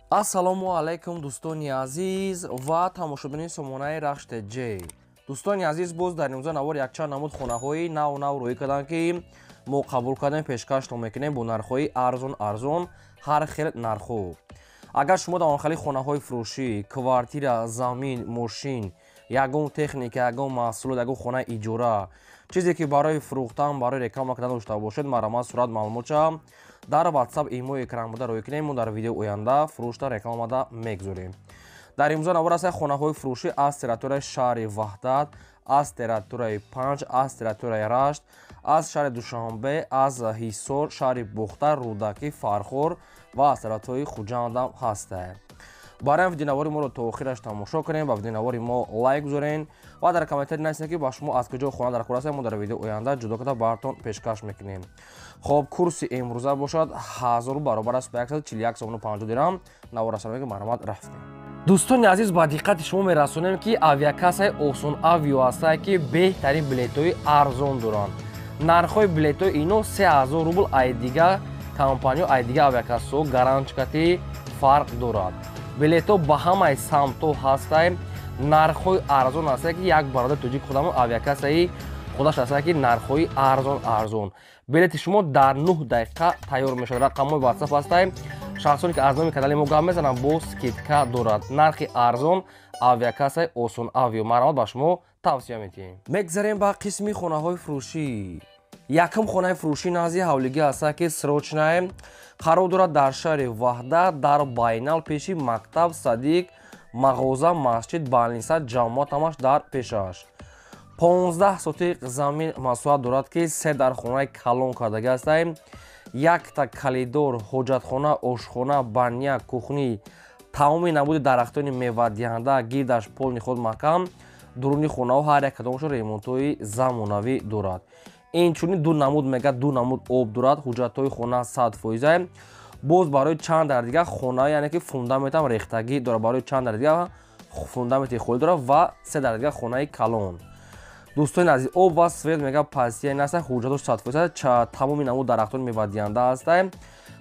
Ассалому алайкум, дӯстони азиз ва тамошобинони сомонаи Рахш ТЖ. Дӯстони азиз, боз дар имрӯза навор якчанд намуд хонаҳои нав нав рӯӣ карданд, ки мо қабул кардем, пешкаштон мекунем бо нархҳои арзон арзон, ҳар хел нархҳо. Агар шумо дар онхали хонаҳои фурӯшӣ, квартира, замин, мошин, ягон техника, ягон маҳсулот, ягон хонаи иҷора, чизе ки барои фурӯхтан, барои реклама кардан дошта бошед, марҳамат, сурат, маълумотша дар WhatsApp, имо, экран буда рӯй кунем. Мо дар видео оянда фурӯшта рекламада мегузорем. Дар имрӯза навор аст хонаҳои фурӯшӣ аз территорияи шаҳри Ваҳдат, аз территорияи Панҷ, аз территорияи Рашт, аз шаҳри Душанбе, аз Ҳисор, шаҳри Бохтар, Рӯдакӣ, Фархор ва аз территорияи Хуҷандам ҳастанд. Барои видеонавори моро то охираш тамошо кунем ва видеонавори мо лайк гузорен ва дар комментарий нависед, ки ба шумо аз куҷо хона дар кор аст. Мо дар видео оянда ҷудо карда баратон пешкаш мекунем. Хоб, курси имрӯза бошад 1000 баробар аст ба 141 сомону 50 дирам. Навор расонем, марҳамат, рафтем. Дӯстони азиз, ба диққати шумо мерасонем, ки авиакассаи Осон Авио ҳастае, ки беҳтарин билетҳои арзон доранд. Нархҳои билетҳои ино 3000 рубл ай дига компаниё, ай дига авиакассаҳо гаранчикати фарқ дорад. Билетҳо ба ҳамаи самтҳо ҳастае, нархҳои арзон ҳастае, ки як бародари тоҷик худамон авиакассаи худаш ҳастае, ки нархҳои арзон арзон. Билети шумо дар 9 дақиқа тайёр мешавад. Рақамҳои WhatsApp ҳастае. Шахсоне ки аз номи канали мо гап мезананд, бо скидка дорад. Нархи арзон, авиакассаи Осон Авио, марҳамат, ба шумо тавсия медиҳем. Мегзарем ба қисми хонаҳои фурӯшӣ. Якум хонаи фурӯшӣ назди ҳавлигӣ ҳастае, ки срочная қарор дорад дар шаҳри Ваҳдат, дар Байнал, пеши мактаб, садик, мағоза, масҷид, больница, ҷамоат ҳамаш дар пешаш. 15 сотиқ замин масоҳат дорад, ки се дар хонаи калон кардагӣ ҳастае, якта коридор, ҳоҷатхона, ошхона, баня, кухня, тамоми намуди дарахтони мевадиҳанда, гирдаш полный худ маҳкам. Дуруни хонаҳо ҳар як кадомашон ремонтҳои замонавӣ дорад. Инчунин ду намуд, мега, ду намуд об дорад. Ҳуҷҷатҳои хона 100%. Боз барои чанд дар дига хона, яъне ки фундаментам рехтагӣ дорад, барои чанд дар дига фундаменти холӣ дорад ва се дар дига хонаи калон. Дӯстони азиз, об ва свет, мега, пастия наста, ҳуҷҷатош 100%, тамоми намуд дарахтони мевадиҳанда ҳаста.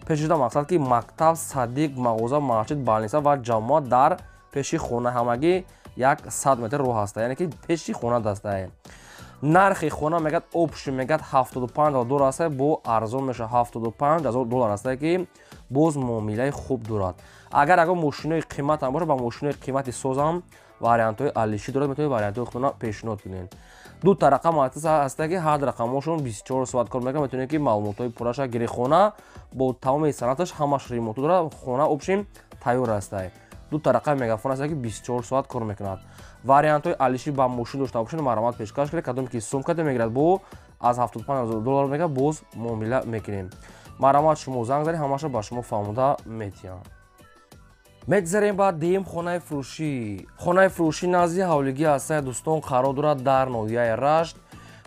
Пешида мақсад, ки мактаб, садик, мағоза, масҷид, больница ва ҷамоат дар пеши хона, ҳамагӣ 100 метр роҳ ҳаста, яъне ки пеши хона дастае. Нархи хона, мегӯяд, общий, мегӯяд, 75 000 доллар аста, бо арзон мешавад, 75 000 доллар аста, ки боз муомилаи хуб дорад. Агар ягон мошинои қиматам бошад, ба мошинои қимати созам вариантҳои алишӣ дорад, метавонед вариантҳои худтона пешниҳод кунед. Дута рақам ҳаста, ки ҳар рақамҳошон 24 соат кор мекунад, метавонед, ки маълумотҳои пурраша гиред. Хона бо тамоми санаташ, ҳамаш ремонту дорад, хона общем тайёр астае. Дута рақами мегафон аст, ки 24 соат кор мекунад. Вариантҳои алишӣ ба мошин дошта бошед, марҳамат, пешкаш кунед. Кадоме ки сумкате мегирад, бо аз 75 000 доллар, мега, боз муомила мекунем. Марҳамат, шумо занг занед, ҳамаша ба шумо фаҳмода метиҳам. Мегзарем ба дуюм хонаи фурӯшӣ. Хонаи фурӯшӣ назди ҳавлигӣ ҳастае, дӯстон, қарор дорад дар ноҳияи Рашт,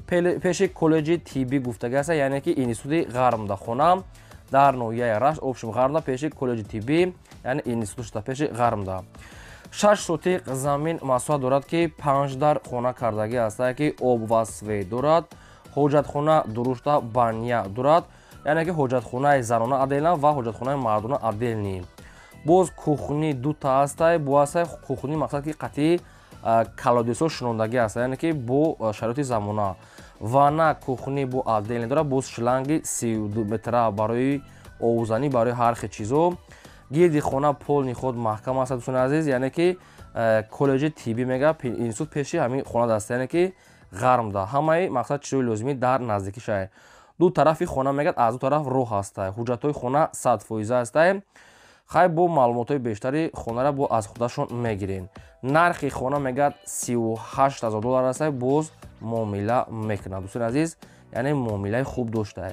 пеши коллеҷи тиббӣ гуфтагӣ аста, яъне ки институти ғармда. Хона дар ноҳияи Рашт, общем ғармда, пеши коллеҷи тиббӣ, яъне институт пеши ғармда. 6 сотиқ замин масоҳат дорад, ки панҷ дар хона кардагӣ ҳастае, ки об ва свет дорад, ҳоҷатхона дурушта, баня дорад, яъне ки ҳоҷатхонаи занона отдельно ва ҳоҷатхонаи мардона отдельно. Боз кухня дута ҳастай, бо ҳастай кухня, мақсад ки қатъи колодец ҳо шунондагӣ ҳаста, яъне ки бо шароити замона. Ванна, кухня бо отдельно дорад, боз шланги 32 метра барои овзанӣ, барои ҳар хел чизо. Гирди хона полный худ маҳкам аст, дӯстони азиз, яъне ки коллеҷи тиббӣ, мега, институт пеши ҳамин хона даста, яъне ки ғармда, ҳамаи мақсад чизои лозимӣ дар наздикӣ шай. Ду тарафи хона, мегӯяд, аз ду тараф роҳ ҳастай. Ҳуҷҷатҳои хона 100% ҳастай. Хай, бо маълумотҳои бештари хонара бо аз худашон мегирем. Нархи хона, мегӯяд, 38 000 доллар ҳастай, боз муомила мекунад, дӯстони азиз, яъне муомилаи хуб доштае.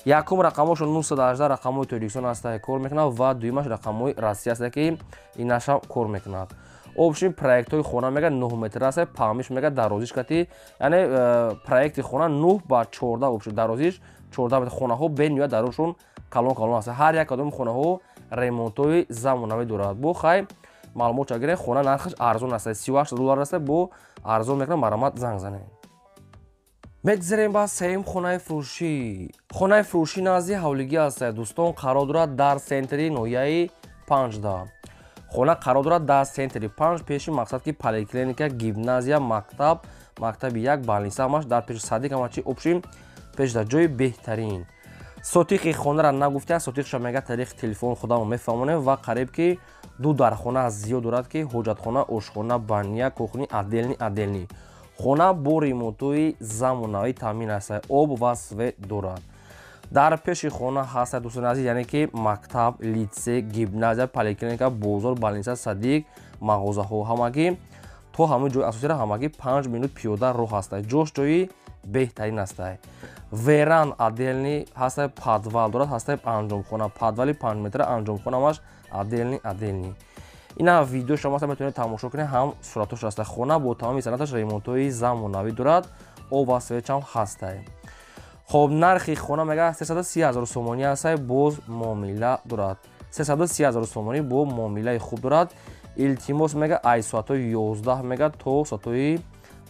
Якум рақамҳошон 918, рақамҳои Тоҷикистон ҳастай, кор мекунад, ва дуюмаш рақамҳои Россия ҳастай, ки инашам кор мекунад. Общий проектҳои хона, мега, 9 метр аст, паҳмиш, мега, дарозиш кати, яъне проекти хона 9 ба 14, общий дарозиш 14 метр. Хонаҳо бениҳоят дарозшон калон калон аст, ҳар як кадоми хонаҳо ремонтҳои замонавӣ дорад. Бо хай, маълумот ча гирем. Хона нархаш арзон аст, 38 доллар аст, бо арзон мекунам, марҳамат, занг занед. Мегзарем ба сеюм хонаи фурӯшӣ. Хонаи фурӯшӣ назди ҳавлигӣ аст, дӯстон, қарор дорад дар центри ноҳияи Панҷда. Хона қарор дорад дар центри 5 пеши мақсад ки поликлиника, гимназия, мактаб, мактаби 1, больница ҳамаш дар пеши садик, ҳама чи общем пеш дар ҷои беҳтарин. Сотиқи хонара нагуфтия, сотиқша мега тариқи телефон худамо мефаҳмонем ва қариб ки 2 дархона зиёд дорад ки ҳоҷатхона, ошхона, баня, кухни отдельный отдельный. Хона бо ремонтҳои замонавӣ таъмин аст, об ва свет дорад. Дар пеши хона ҳаст дӯстони азиз, яъне ки мактаб, литсей, гимназия, поликлиника, бозор, больница, садик, мағозаҳо ҳамагӣ то ҳамин ҷои асосиро ҳамагӣ 5 минут пиёда роҳ ҳаст. Ҷош ҷои беҳтарин аст. Веран отдельный ҳаст, подвал дорад, ҳаст анҷомхона, подвали 5 метра анҷомхона ҳамаш отдельный отдельный. Ина видео шумо метавонед тамошо кунед, ҳам суратош ҳаст. Хона бо тамоми санаташ ремонтҳои замонавӣ дорад, об ва свет ҳам ҳаст. Хоб, нархи хона мега 330 000 сомонӣ аст, боз муомила дорад. 330 000 сомонӣ бо муомилаи хуб дорад. Илтимос мега ай соатҳои 11 мега то соатҳои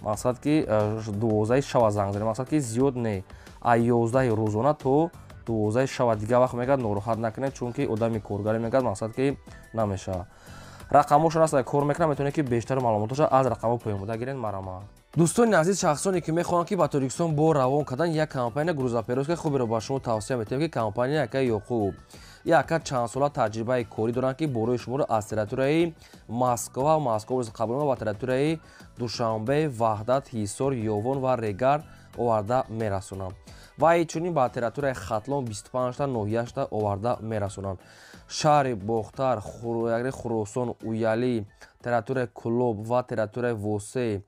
мақсад ки 12 шава занг занед, мақсад ки зиёд не, ай 11 рӯзона то 12 шава, дигар вақт мега нороҳат накунед, чунки одами коргаре мега мақсад ки намешавад. Рақамҳошон аст, кор мекунад, метавонед ки бештар маълумотоша аз рақамҳо поён гиред. Марама. Дӯстони азиз, шахсоне ки мехоҳанд ки ба Тоҷикистон бо равон кардан як компания грузоперевозка хуберо ба шумо тавсия метиҳем, ки компания яка Ёқуб яка чандсола таҷрибаи корӣ доранд, ки борои шуморо аз территорияи Москва, Москва қабул ва территорияи Душанбе, Ваҳдат, Ҳисор, Ёвон ва Регар оварда мерасонанд. Ва инчунин ба территорияи Хатлон 25та ноҳияшта оварда мерасонанд. Шаҳри Бохтар, Хуросон, Уялӣ, территорияи Кулоб ва территорияи Восе,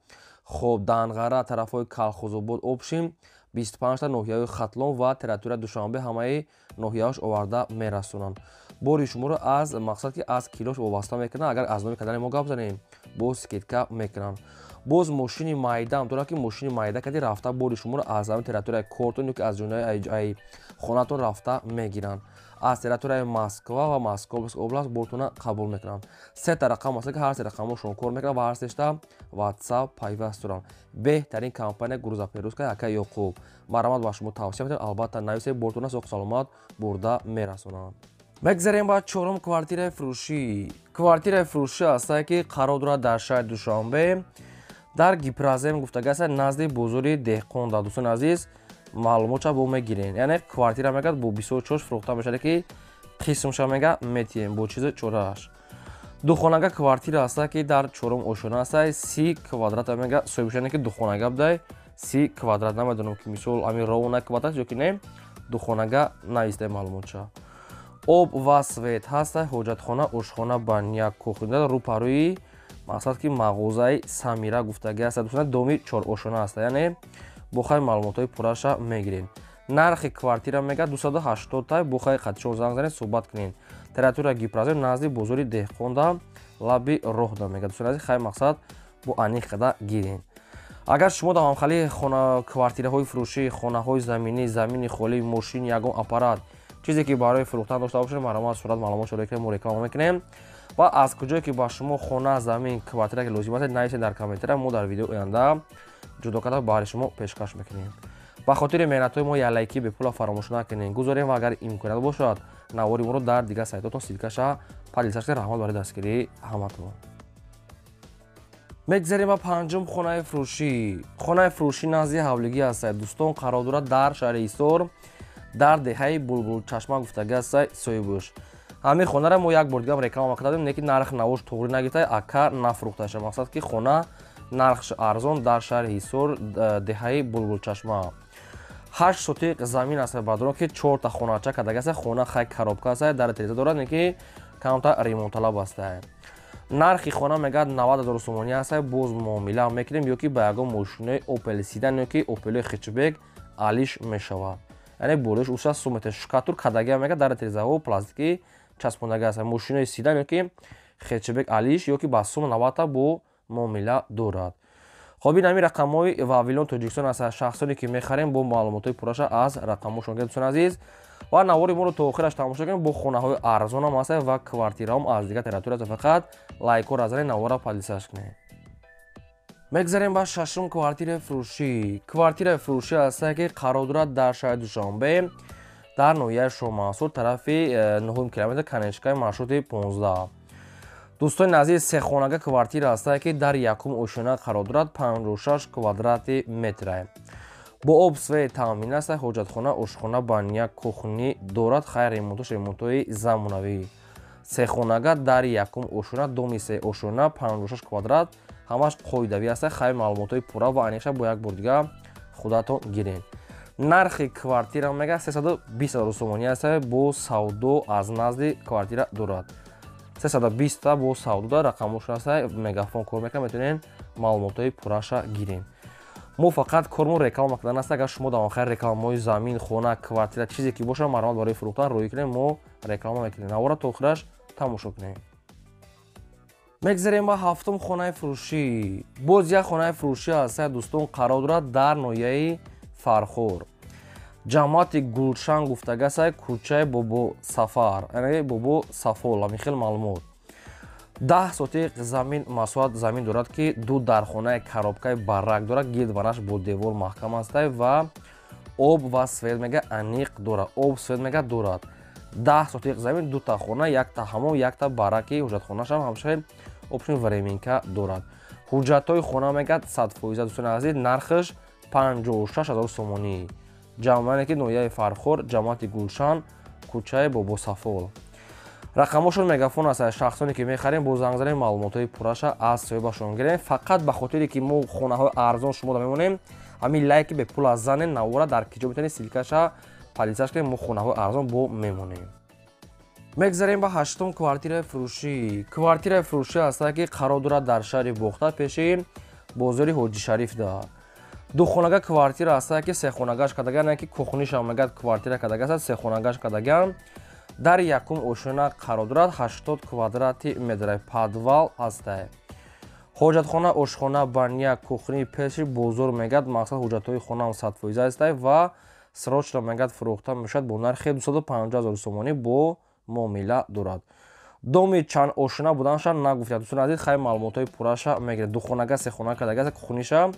хоб Данғара, тарафҳои Калхозобод, общем 25та ноҳияҳои Хатлон ва территорияи Душанбе ҳамаи ноҳияҳош оварда мерасонанд. Бори шуморо аз мақсад ки аз килош вобаста мекунанд, агар аз номи кардани мо гап занем, боз скидка мекунанд. Боз мошини майда ҳам дорад, ки мошини майда кади рафта бори шуморо аз ҳамин территорияи кортон ё ки аз ҷонаи хонатон рафта мегиранд. Аз территорияи Москва ва Московская область бортона қабул мекунанд. Сета рақам аст, ки ҳар се рақамҳошон кор мекунанд ва ҳар сешта WhatsApp пайваст доранд. Беҳтарин компания грузоперевозка яка Ёқуб. Марҳамат, ба шумо тавсия медиҳам, албатта нависед, бортона соқ саломат бурда мерасонанд. Мегзарем ба чорум квартираи фурӯшӣ. Квартираи фурӯшӣ аст, ки қарор дорад дар шаҳри Душанбе, дар Гипрозем гуфтага аст, назди бозори Деҳқон. Да дӯстони азиз, маълумотша бо мегирен. Яъне квартира мегад бо 24 фурӯхта мешавад, ки қисмша мега метиҳем бо чизи чорааш. Духонага квартира аст, ки дар чорум ошёна аст, 30 квадрата мега соҳибшане, ки духонага будай 30 квадрат, намедонам ки мисол ами ровна квадрат ё ки не, духонага навистаи маълумотша. Об ва свет ҳаст, ҳоҷатхона, ошхона, баня, кухня, рӯпарӯи мақсад ки мағозаи Самира гуфтагӣ аст. Дӯстона, доми чорошона аст, яъне бохай маълумотҳои пурраша мегирем. Нархи квартира мега 280 тай, бохай қатишон занг занед, суҳбат кунед. Территория Гипрозем, назди бозори Деҳқонда, лаби роҳда мега. Дӯстони азиз, хай мақсад бо аниқ қада гирем. Агар шумо дар ҳамхали хона квартираҳои фурӯшӣ, хонаҳои заминӣ, замини холӣ, мошин, ягон аппарат, чизе ки барои фурӯхтан дошта бошед, марҳамат, сурат маълумотшо ки мо реклама мекунем ва аз куҷое ки ба шумо хона, замин, квартира ки лозим аст, нависед дар комментария, мо дар видеои оянда ҷудо карда баҳри шумо пешкаш мекунем. Ба хотири меҳнатҳои мо як лайки бепула фаромӯш накунед, гузорем ва агар имконият бошад, навори моро дар дигар сайтотон ссылкаша поделиться кунед. Раҳмат барои дастгирии ҳаматон. Мегзарем ба панҷум хонаи фурӯшӣ. Хонаи фурӯшӣ назди ҳавлигӣ аст, дӯстон, қарор дорад дар шаҳри Ҳисор, дар деҳаи Булбулчашма гуфтагӣ аст соҳибуш. Ҳамин хонара мо як бор дигар реклама кардем, лекин нарх навош туғрӣ нагирифта, ака нафурӯхташа. Мақсад ки хона нархш арзон дар шаҳри Ҳисор, деҳаи Булбулчашма. 8 сотиқ замин аст, бадрон ки 4та хонача кардагӣ аст. Хона хай коробка аст, дар тереза дорад, лекин камта ремонтталаб аст. Нархи хона мегӯяд 90 000 сомонӣ аст, боз муомила мекунем, ё ки ба ягон мошинои Opel Sedan ё ки Opel хэтчбек алиш мешавад. Яъне болош уса сумете шкатур кардагӣ мегӯяд, дар терезаҳо пластики часпондагӣ аст. Мошинои Sedan ё ки хэтчбек алиш ё ки ба сум 90 бо муомила дорад. Хоб, ин ҳамин рақамҳои Вавилон Тоҷикистон аст. Шахсоне ки мехарем, бо маълумотҳои пурраша аз рақамҳошон гиред, дӯстони азиз. Ва навори моро то охираш тамошо кунед, бо хонаҳои арзонам аст ва квартираҳом аз дигар территория аст. Фақат лайкҳоро занед, навора поделиться кунед. Мегзарем ба шашум квартираи фурӯшӣ. Квартираи фурӯшӣ аст, ки қарор дорад дар шаҳри Душанбе, дар ноҳияи Шоҳмансур, тарафи 9 километр, конечкаи маршрути 15. Дӯстони азиз, сехонага квартира ҳастае, ки дар якум ошёна қарор дорад, 56 квадрати метра. Бо об свет таъмин аст, ҳоҷатхона, ошхона, баня, кухни дорад. Хайр, ремонтош ремонтҳои замонавӣ. Сехонага дар якум ошёна, доми се ошёна, 56 квадрат, ҳамаш қоидавӣ аст. Хайр, маълумотҳои пурра ва аниқша бо як бор дига худатон гиред. Нархи квартира мега 320 ҳазор сомонӣ аст, бо савдо аз назди квартира дорад. 320 бо савдо дорад, рақамошон аст, мегафон кор мекунад, метавонед маълумотҳои пурраша гиред. Мо фақат кормон реклама кардан аст. Агар шумо дар охир рекламаҳои замин, хона, квартира, чизе ки бошад, марҳамат барои фурӯхтан рӯй кунед, мо реклама мекунем. Навора то охираш тамошо кунед. Мегзарем ба ҳафтум хонаи фурӯшӣ. Боз як хонаи фурӯшӣ аст, дӯстон, қарор дорад дар ноҳияи Фархор. Ҷамоати Гулшан гуфтагасай, кӯчаи Бобо Сафар, яъне Бобо Сафол, ҳамин хел маълумот. 10 сотиқ замин масоҳат замин дорад, ки ду дархонаи коробкаи баррак дорад, гирдванаш бо девор маҳкам астай ва об ва свет мега аниқ дорад. Об свет мега дорад. 10 сотиқ замин, дута хона, якта ҳамом, якта барраки ҳуҷҷатхонашам ҳамшаи опшн временка дорад. Ҳуҷҷатҳои хона мегӯяд 100%. Дӯстони азиз, нархаш 56 ҳазор сомонӣ. Ҷамъане ки ноҳияи Фархор, ҷамоати Гулшан, кӯчаи Бобосафол. Рақамошон мегафон аст. Шахсоне ки мехарем, бо занг занем, маълумотҳои пурраша аз соҳибашон гирем. Фақат ба хотире ки мо хонаҳои арзон шумо да мемонем, ҳамин лайки бепул аз занен, навора дар киҷо метавонед ссылкаша поделиться кунем, мо хонаҳои арзон бо мемонем. Мегзарем ба ҳаштум квартираи фурӯшӣ. Квартираи фурӯшӣ аст, ки қарор дорад дар шаҳри Бохта, пеши бозори Ҳоҷи Шарифда. Духонага квартира аст, ки сехонагаш кардаган, яъне ки кухнишам мегӯяд квартира кардага аст, сехонагаш кардаган. Дар якум ошёна қарор дорад, 80 квадрати метра, подвал ҳастае. Ҳоҷатхона, ошхона, баня, кухни пеши бозор мегӯяд, мақсад ҳуҷҷатҳои хонаам 100% ҳастае ва срочно мегӯяд фурӯхта мешавад бо нархи 250 ҳазор сомонӣ бо муомила дорад. Доми чанд ошёна буданша нагуфтяд. Дӯстони азиз, хайр, маълумотҳои пурраша мегиред. Духонага, сехона кардага, кухниша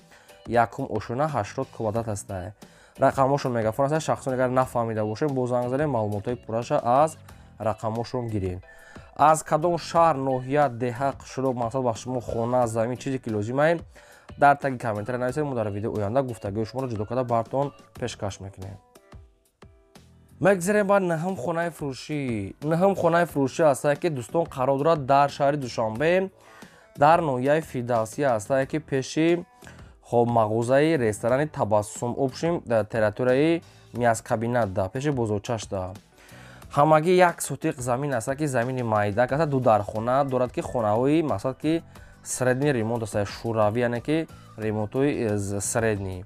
якум ошёна, 80 квадрат ҳастае. Рақамошон мегафон аст. Шахсоне агар нафаҳмида бошем, бо занг занем, маълумотҳои пурраша аз рақамошон гирем. Аз кадом шаҳр, ноҳия, деҳа, қишлоқ, мақсад ба шумо хона, замин, чизе ки лозимае, дар таги комментария нависед, мо дар видео оянда гуфтагиҳои шуморо ҷудо карда бартон пешкаш мекунем. Мегзарем ба наҳум хонаи фурӯшӣ. Наҳум хонаи фурӯшӣ аст, ки дӯстон қарор дорад дар шаҳри Душанбе, дар ноҳияи Фирдавсӣ аст, ки пеши хоб мағозаи ресторани Табассум обшим дар территорияи мяскабинат да, пеши бозорчашда. Ҳамагӣ як сотиқ замин аст, ки замини майдак аст, ду дархона дорад, ки хонаҳои мақсад ки средний ремонт аст, шӯравӣ, яъне ки ремонтҳои средний.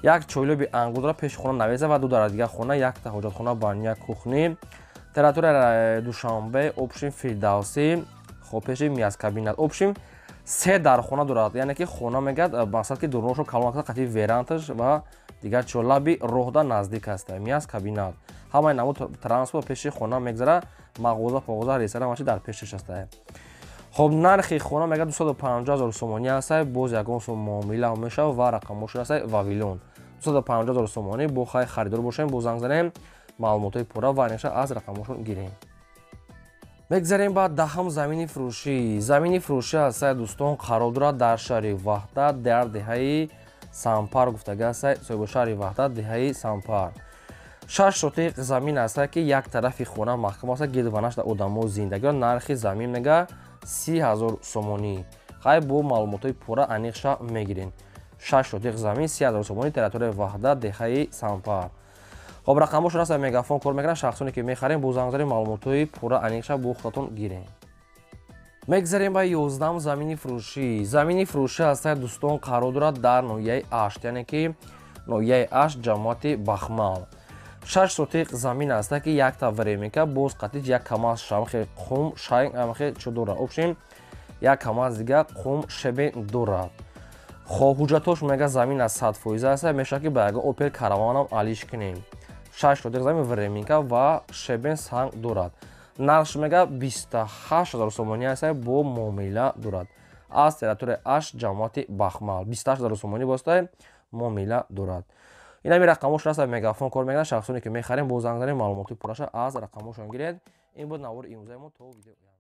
Як чойлоби ангур дорад, пеши хона навеза ва ду дар дигар хона, якта ҳоҷатхона, баня, кухни. Территорияи Душанбе, обшим Фирдавсӣ, хоб пеши мяскабинат. Обшим се дархона дорад, яъне ки хона мегӯяд мақсад ки дурношон калон аст, қатъи веранташ ва дигар чиҳо лаби роҳда наздик аст. Мяскабинат. Ҳамаи намуд транспорт пеши хона мегзара, мағоза, поғоза, ресторан ҳамаи дар пешаш аст. Хоб нархи хона мегӯяд 250 ҳазор сомонӣ аст, боз ягон сум муомила мешавад ва рақамошон аст Вавилон. 250 ҳазор сомонӣ бо хай харидор бошем, бо занг занем, маълумотҳои пурра ва аниқша аз рақамошон гирем. Мегзарем ба даҳум замини фурӯшӣ. Замини фурӯшӣ аст, дӯстон, қарор дорад дар шаҳри Ваҳдат, дар деҳаи Сампар гуфтага аст, соҳиби шаҳри Ваҳдат, деҳаи Сампар. 6 сотиқ замин аст, ки як тарафи хона маҳкам аст, гирдванаш дар одамо зиндагӣ. Нархи замин мега 30 ҳазор сомонӣ. Хай бо маълумотҳои пурра аниқша мегирем. 6 сотиқ замин, 30 ҳазор сомонӣ, территорияи Ваҳдат, деҳаи Сампар. Хоб рақамошон аст, мегафон кор мекунад. Шахсоне ки мехарем, бо занг занем, маълумотҳои пурра аниқша бо худатон гирем. Мегзарем ба 11 замини фурӯшӣ. Замини фурӯшӣ аст, дӯстон, қарор дорад дар ноҳияи Ашт, яъне ки ноҳияи Ашт, ҷамоати Бахмал. 6 сотиқ замин аст, ки якта временка, боз қатъи як камаз шамхе қум шайн амхе чо дорад. Обшим як камаз дига қум шебен дорад. Хоб ҳуҷҷатҳош мега замин аз 100% аст, мешавад ки ба ягон Опел Караванам алиш кунем. 6 сотиқ замин временка ва шебен санг дорад. Нархш мега 28 ҳазор сомонӣ аст, бо муомила дорад. Аз территорияи Ашт, ҷамоати Бахмал 28 ҳазор сомонӣ бостай муомила дорад. Ин ҳами рақамошон аст, мегафон кор мекунад. Шахсоне ки мехарем, бо занг занем, маълумоти пурраша аз рақамошон гиред. Ин буд навори имрӯзаи мо. То видео.